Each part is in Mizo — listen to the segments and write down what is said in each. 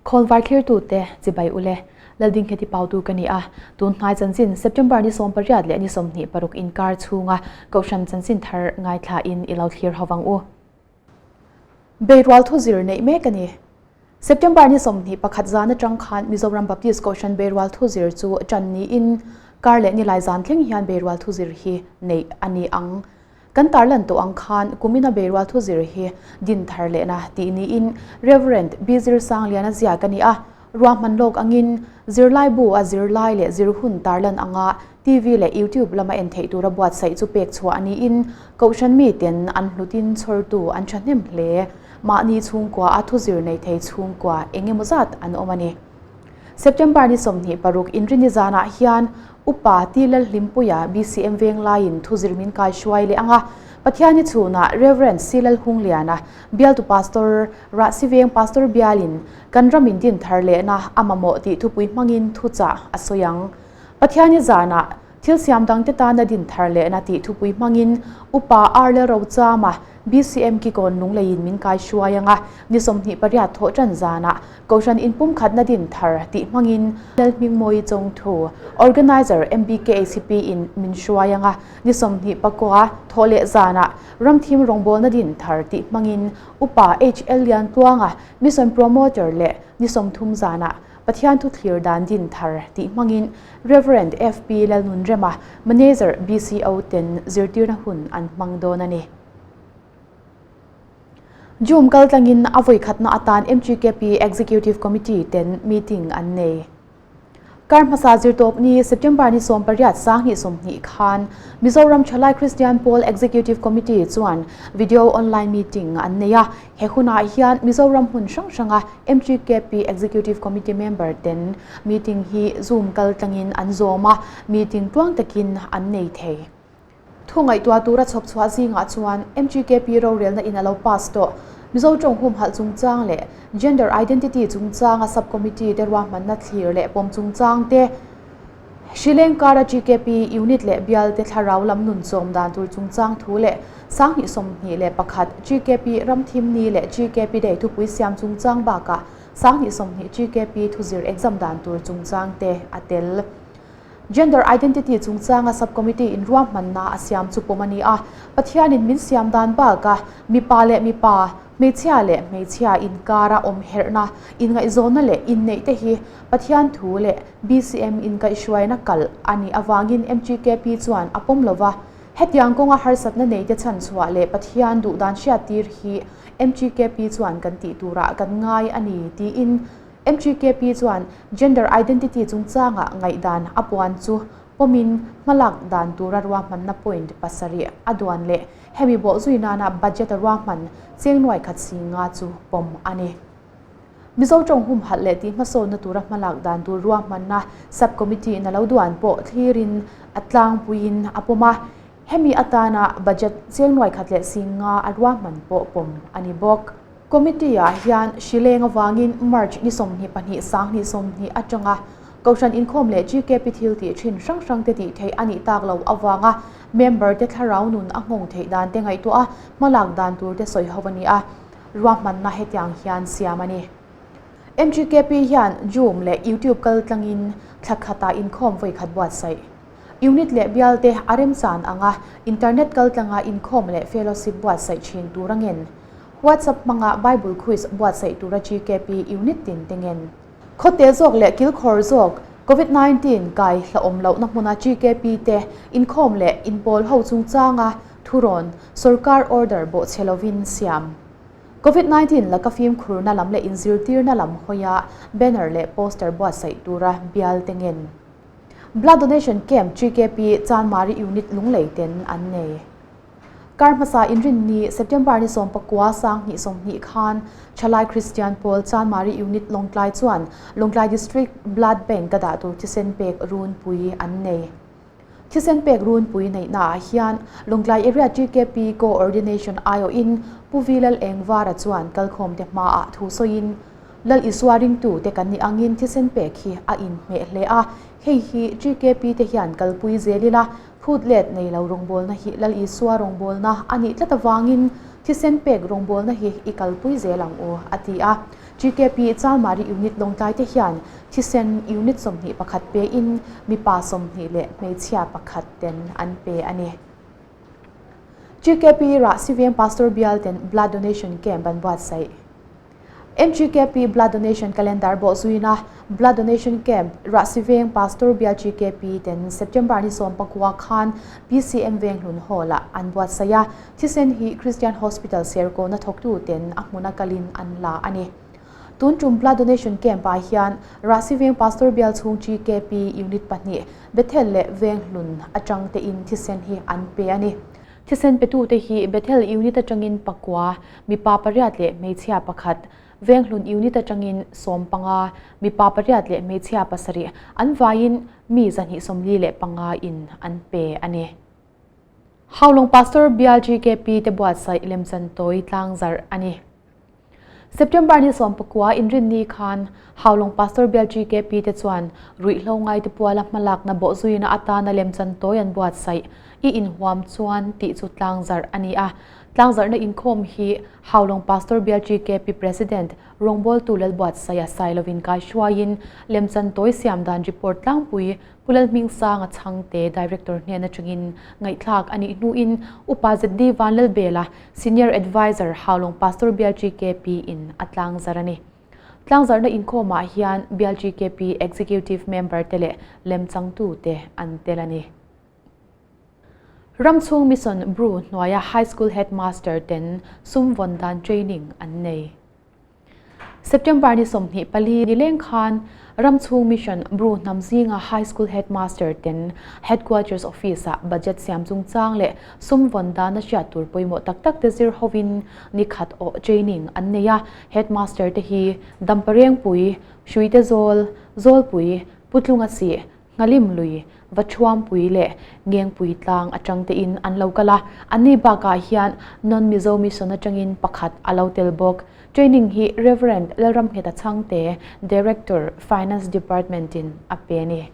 Khawnvar thlirtute chibai ule, Laldingheti Pautu ka ni a, tun hnai chanchin September ni 18 leh ni 26 inkar chhunga Kohhran chanchin thar ngaithlain i lo thlir ho vang u. Beirual thu zir neih mek a ni. September ni 21 zan atang khan Mizoram Baptist Kohhran Beirual thu zir chu tan niin kar leh nilai zan thleng hian Beirual thu zir hi neih a ni ang. Kan tarlan tawh ang khan kumina Beirual thu zir hi din thar lehna tih niin Rev. B Zirsangliana ziak a ni a. Ruahman lawk angin zirlaibu a zirlai leh zir hun tarlan anga TV leh YouTube lama en theih tura buatsaih chu pek chhuah a niin Kohhran miten an hlutin chhawrtu an thahnem hle. Mahni chhungkua a thuzir nei thei chhungkua eng emaw zat an awm a ni. September ni 26 Inrini zanah hian Upa T Lalhlimpuia BCM Venglaiin thuzir min kai hruai leh ang a, Pathiani chhunah Rev. C Lalhungliana, Bialtu Pastor, Rahsi Veng Pastor bialin kan ram in din thar lehna a mamawh tih thupui hmangin thuchah a sawi ang. Pathiani zanah Thil siam dangte tana din thar lehna tih thupui hmangin Upa Arle Rochama BCM Kikawn lungleiin min kai hruai ang a, ni 28 thawh tan zanah Kohhran inpumkhatna din thar tih hmangin Lalhmingmawii Chawngthu, Organizer MBKACP in min hruai ang a, ni 29 thawh leh zanah Ramthim rawngbawlna din thar tih hmangin Upa HL Liantluanga, Mission Promoter leh ni 30 zanah Pathian thu thlir dan din thar tih hmangin Rev. FP Lalnunrema, Manager BCO ten zirtirna hun an hmang dawn a ni. Zoom kaltlangin a vawikhatna atan MGKP Executive Committee ten meeting an nei. Kar hmasa zirtawp ni September ni 18 2020 khan Mizoram Thalai Kristian Pawl Executive Committee chuan video online meeting an nei a. He hunah hian Mizoram hmun hrang hranga MGKP Executive Committee member ten meeting hi Zoom kaltlangin an zawm a, meeting tluang takin an nei thei. Thu ngaihtuah tura chhawp chhuah zingah chuan MGKP rorelna in a lo pass tawh Mizo tawng humhalh chungchang leh Gender Identity chungchanga Sub-Committee te ruahmanna thlir leh pawm chungchang te, Hrileng kara GKP unit leh bialte thlarau lam nun chawm dan tur chungchang thu leh 2021 GKP ramthim ni leh GKP day thupui siam chungchang bakah 2020 GKP thuzir exam dan tur chungchang te a tel. Gender Identity chungchanga Sub-Committee in ruahmanna a siam chu pawm a ni a, Pathianin min siam dan baka mipa leh mipa, Hmeichhia leh hmeichhia inkara awm herhna, inngaihzawnna leh inneih te hi Pathian thu leh BCM inkaihhruaina kalh a nih avangin MGKP chuan a pawm lova. Hetiang kawnga harsatna neite chhanchhuah leh Pathian duhdan hriattir hi MGKP chuan kan tih turah kan ngai a ni tiin MGKP chuan Gender Identity chungchanga ngaihdan a puan chu pawmin hmalak dan tura ruahmanna point pasarih a duan leh Hemi bawh zui nana budget a ruahman cheng nuai khat si nga chu pawm a ni. Mizo tawng humhalh leh tih hmasawnna tura hmalak dan tur ruahmanna Sub-Committee in a lo duan pawh thlirin a tlangpuiin a pawm a, hemi atana budget cheng nuai khat leh si nga a ruahman pawh pawm a ni bawk. Committee-ah hian hrileng avangin March ni 22 2020 atanga Kohhran inkhawm leh GKP thil tih thin hrang hrangte tih theih a nih tak loh avanga member te thlarau nun a nghawng theih dan te ngaihtuah a, hmalak dan tur te sawi ho a ni a, ruahmanna hetiang hian siam a ni. MGKP hian Zoom leh YouTube kal tlangin thla khatah inkhawm vawi khat buatsaih. Unit leh bial te a remchan anga internet kal tlanga inkhawm leh fellowship buatsaih thin tur a ngen. WhatsApp hmanga Bible quiz buatsaih tura GKP unit tin te ngen. Khawte zawk leh kilkhawr zawk Covid 19 kai hlauhawm lohna hmuna GKP te inkhawm leh inpawl ho chungchanga thurawn sorkar order bawhchhe lovin siam. Covid 19 laka fimkhurna lam leh inzirtirna lam hawia banner leh poster buatsaih tura bial te ngen. Blood Donation Camp GKP Chanmari Unit Lunglei ten an nei. Kar hmasa inrinni September ni 19 2020 khan Thalai Kristian Pawl Chanmari Unit Lawngtlai chuan Lawngtlai District Blood Bank a dah tur thisen pek runpui an nei. Thisen pek runpui neihnaah hian Lawngtlai Area TKP Co-ordination aiawhin Pu V Lal Engvara chuan kalkhawmte hmaah thu sawiin, Lal Isua ringtute kan nih angin thisen pek hi a inhmeh hle a, hei hi TKP te hian kalpui zel ila Phut let nei lo rawngbawlna hi Lal Isua rawngbawlna a nih tlat avangin thisen pek rawngbawlna hi i kalpui zel ang u, a ti a. GKP Chalmari Unit Lawngtlai te hian thisen unit 21 pein mipa 20 leh hmeichhia pakhat ten an pe a ni. GKP Rahsiveng Pastor Bial ten Blood Donation Camp an buatsaih. MGKP Blood Donation Calendar bawhzuina Blood Donation Camp Rahsiveng Pastor Bial GKP ten September ni 19 khan PCM Venghlun Hall-ah an buatsaih a, thisen hi Christian Hospital Serkawna thawktu ten a hmuna kalin an la a ni. Tun tum Blood Donation Camp-ah hian Rahsiveng Pastor Bial chhung GKP Unit pahnih Bethel leh Venghlun atang tein thisen hi an pe a ni. Thisen petute hi Bethel Unit atangin pakua, mipa pariat leh hmeichhia pakhat, Venghlun Unit atangin 15, mipa pariat leh hmeichhia pasarih an vaiin mi 245 in an pe a ni. Haulawng Pastor Bial GKP te buatsaih lemchan tawi tlangzarh a ni. September ni 19 inrinni khan Haulawng Pastor Bial GKP te chuan ruihhlo ngaite puala hmalakna bawhzuina atana lemchan tawi an buatsaih i inhuam chuan tih chu tlangzarh a ni a. Tlangzarhna inkhawm hi Haulawng Pastor Bial GKP President rawngbawltu Lalbuatsaia Sailovin kaihruaiin lemchan tawi siam dan report tlangpui Pu Lalhmingsanga Chhangte Director hnen atangin ngaihthlak a nih hnuin Upa ZD Vanlalbela, Senior Adviser Haulawng Pastor Bial GKP in a tlangzarh a ni. Tlangzarhna inkhawmah hian Bial GKP Executive Member te leh lemchangtute an tel a ni. Ramchhung Mission Bru hnuaia High School Headmaster ten sum vawn dan training an nei. September ni 24 nileng khan Ramchhung Mission Bru hnam zinga High School Headmaster ten Headquarters Office ah budget siam chungchang leh sum vawn dana hriat tur pawimawh tak tak te zir hovin ni khat awh training an nei a. Headmaster te hi Damparengpui, Hruitezawl, Zawlpui, Putlunga Sih, Nghalim lui, Vathuampui leh Ngengpui tlang atang tein an lo kal a, anni bakah hian Non-Mizo Mission atangin pakhat a lo tel bawk. Training hi Rev. Lalramngheta Chhangte, Director, Finance Department in a pe a ni.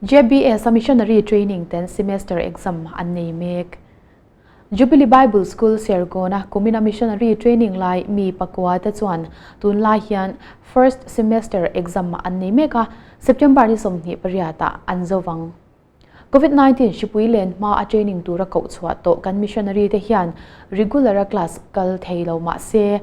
JBS a Missionary Training ten Semester Exam an nei mek. Jubilee Bible School Serkawna kumina Missionary Training lai mi pakua te chuan tunlai hian First Semester Exam an nei mek a, September ni 28 ah an zo vang. Covid 19 hripui len hma a training tura koh chhuah tawh kan missionary te hian regular a class kal thei lo mah se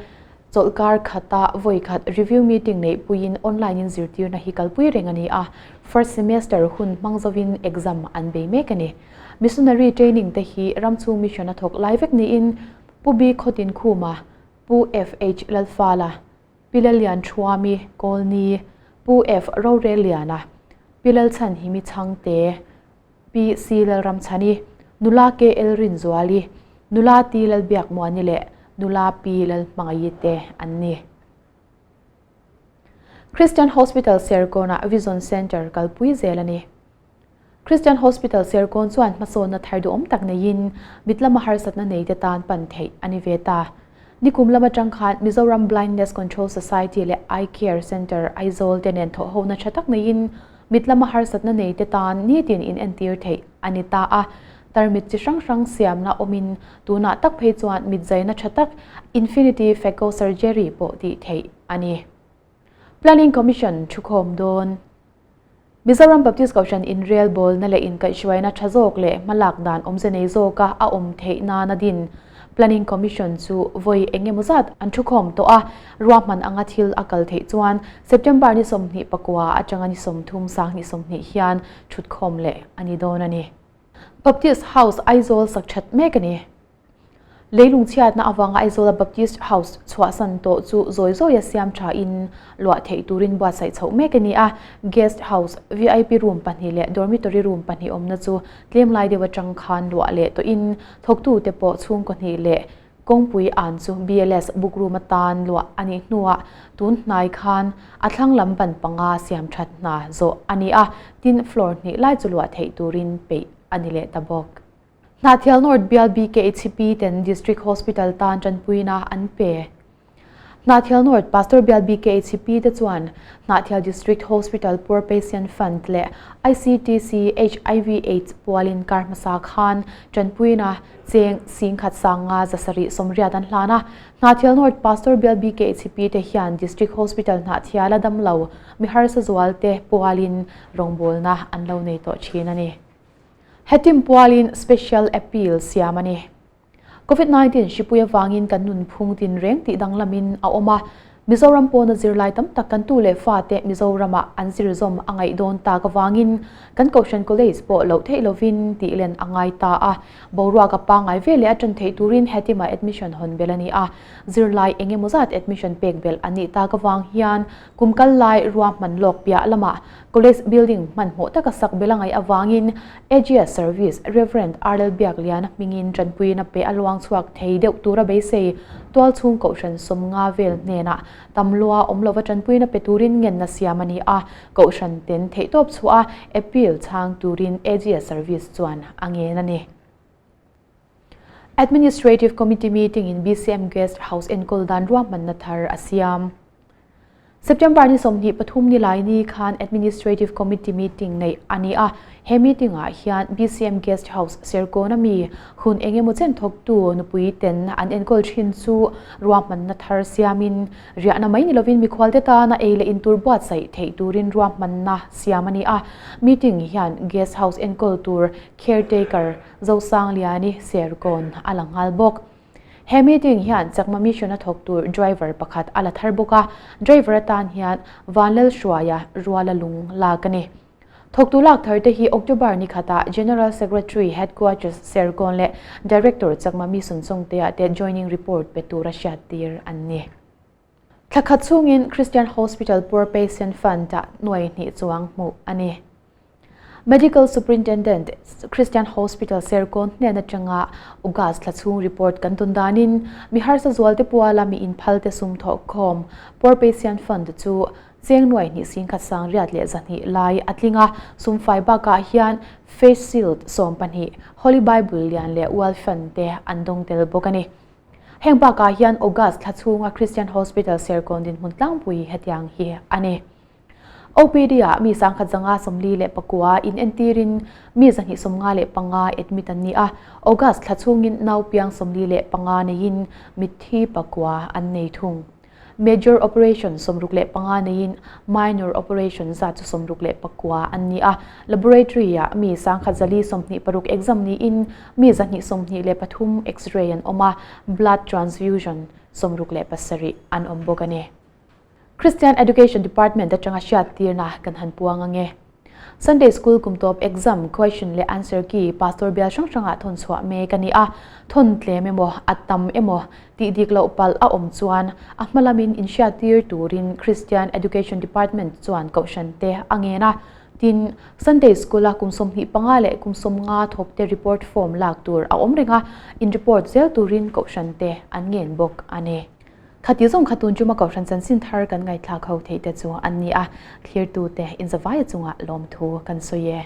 chawlhkar khata vawi khat review meeting neih puiin online in zirtirna hi kalpui reng a ni a, first semester hun hmang zovin exam an bei mek a ni. Missionary training te hi ramchhung mission a thawk lai vek niin Pu B Khawtin Khuma, Pu FH Lalfala, Pi Lallian Thuami, Kawlni, Pu F Rorelliana, Pi Lalchhanhimi Chhangte, Pi C Lalramchhani, Nula KL Rinzuali, Nula T Lalbiakmuani leh Nula P Lalhmangaih te an ni. Christian Hospital Serkawnah Vision Centre kalpui zel a ni. Christian Hospital Serkawn chuan hmasawnna thar duhawm tak neiin mit lama harsatna nei te tan pan theih a ni ve ta. Nikum lam atang khan Mizoram Blindness Control Society leh Eye Care Centre Aizawl te nen thawhhona tha tak neiin mit lama harsatna nei te tan nitin inentir theih a ni ta a. Tarmit chi hrang hrang siamna awmin tunah tak phei chuan mit zaina tha tak Infinity Phaco Surgery pawh tih theih a ni. Planning Commission thukhawm dawn. Mizoram Baptist Kohhran inrel bawlna leh inkaihhruaina tha zawk leh hmalak dan awmze nei zawka a awm theih nana din Planning Commission chu vawi eng emaw zat an thukhawm tawh a, ruahman anga thil a kal theih chuan September ni 29 atanga ni 30 sanghnih 20 hian thutkhawm leh a ni dawn a ni. Baptist House Aizawl sak that mek a ni. Leilung chhiatna avanga Aizawla Baptist House chhuahsan tawh chu zawi zawia siam thain luah theih turin buatsaih chhoh mek a ni a. Guest House, VIP room pahnih leh dormitory room pahnih awmna chu tlem lai deuh atang khan luah leh tawhin thawktute pawh chhungkaw hnih leh kawngpui an chu BLS book room atan luah a nih hnuah tun hnai khan a thlang lam ban panga siam that hna zawh a ni a, tin floor hnih lai chu luah theih turin peih a ni leh ta bawk. Hnahthial North Bial BKHP ten District Hospital tan tanpuina an pe. Hnahthial North Pastor Bial BKHP te chuan Hnahthial District Hospital Poor Patient Fund leh ICTC HIV Aids pualin kar hmasa khan tanpuina cheng singkhat sanga 780 an hlan a. Hnahthial North Pastor Bial BKHP te hian District Hospital Hnahthial a damlo mi harsa zual te pualin rawngbawlna an lo nei tawh thin a ni. Hetim pualin Special Appeal siam a ni. Covid-19 hripui avangin kan nunphung tinreng tih danglamin a awm a, Mizoram pawna zirlai tam tak kan tu leh fate Mizoramah an zir zawm a ngaih dawn tak avangin kan Kohhran College pawh loh theih lovin tih len a ngai ta a. Boruak a pangngai ve leh a tan theih turin hetima admission hawn belh a ni a, zirlai eng emaw zat admission pek belh a nih tak avang hian kum kal lai ruahman lawk piah lamah College building hmanhmawh taka sak belh a ngaih avangin AGS Service Rev. Arlel Biakliana hmingin tanpuiin a pe a luang chhuak thei deuh tura beisei tualchhung kohhran 50 vel hnenah tamlua awm lova tanpuiin a pe turin ngenna siam a ni a, kohhran ten theihtawp chhuah a appeal chhang turin AGS Service chuan a ngen a ni. Administrative Committee meeting in BCM Guest House enkawl dan ruahmanna thar a siam. September ni 23 ni lai ni khan Administrative Committee meeting nei a ni a, he meeting ah hian BCM Guest House Serkawn ami hun engemaw chen thawktu nupui ten an enkawl thin chu ruahmanna thar siamin riahna mai ni lovin mikhualte tana ei leh in tur buatsaih theih turin ruahmanna siam a ni a. Meeting hian Guest House enkawl tur caretaker Zosangliani Serkawn a la nghal bawk. He meeting hian Chakma Mission a thawk tur driver pakhat a la thar bawk a, driver atan hian Vanlalhruaia Ruala lung lak a ni. Thawktu lak thar te hi October ni khatah General Secretary Headquarters Serkawn leh Director Chakma Mission Chawngtea te joining report pe tura hriattir an ni. Thla khat chhungin Christian Hospital Poor Patient Fund-ah nuai hnih chuang hmuh a ni. Medical Superintendent, Christian Hospital Serkawn hnen atanga August thla chhung report kan tawn danin mi harsa zualte puala mi inphalte sum thawhkhawm Poor Patient Fund chu cheng nuai hnih singkhat 802 lai a tling a, sum fai bakah hian face shield 12, Holy Bible lian leh World Fund te an dawng tel bawk a ni. Heng bakah hian August thla chhunga Christian Hospital Serkawn dinhmun tlangpui hetiang hi a ni. OPD-ah mi 1149 in entirin mi 295 admit an ni a, August thla chhungin nau piang 45 neiin mitthi pakua an nei thung. Major operation 65 neiin minor operation zat chu 69 an ni a, laboratory-ah mi 1126 exam niin mi 223 x-ray an awm a, blood transfusion 67 an awm bawk a ni. Christian Education Department atanga hriattirna kan han puang ange. Sunday School kum tawp exam question leh answer key Pastor bial hrang hrangah thawn chhuah mek a ni a, thawn tlem emaw, a tam emaw tih dik loh palh a awm chuan a hma lamin inhriattir turin Christian Education Department chuan kohhran te a ngen a. Tin, Sunday School-a kum 25 leh kum 50 thawkte report form lak tur a awm reng a, in report zel turin kohhran te an ngen bawk a ni. Khati zawng kha tun chuma Kohhran chanchin thar kan ngaihthlak ho theih te chu an ni a, thlirtute inzavaia chungah lawmthu kan sawi e.